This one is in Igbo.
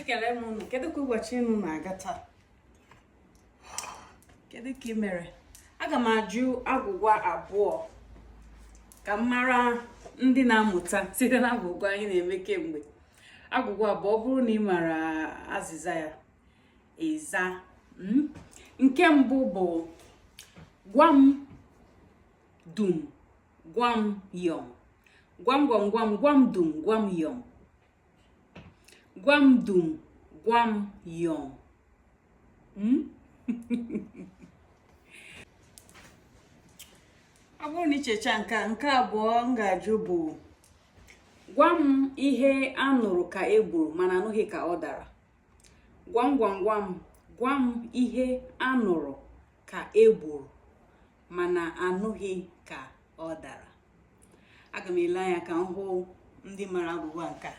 Ekele m unu. Kedu ka ụbọchị unu na-aga taa? Kedu ka ị mere? Aga m ajụ agwụgwa abụọ ka m mara ndị na-amụta site na agwụgwa anyị na-eme kemgbe. Agwụgwa abụọ, ọ bụrụ na ị mara azịza ya, ị zaa. Nke mbụ bụ gwa m dum gwa m yọm. Gwam gwam gwam gwa m dum gwa m yọm. Gwa m dum gwa m yọm. Ọ bụrụ na i checha nke a, nke abụọ m ga-ajụ bụ gwa m ihe a nụrụ ka e gburu mana anụghị ka ọ dara. Gwam gwam gwam gwa m ihe a nụrụ ka e gburu mana anụghị ka ọ dara. Aga m ele anya ka m hụ ndị mara agwụgwa nke a.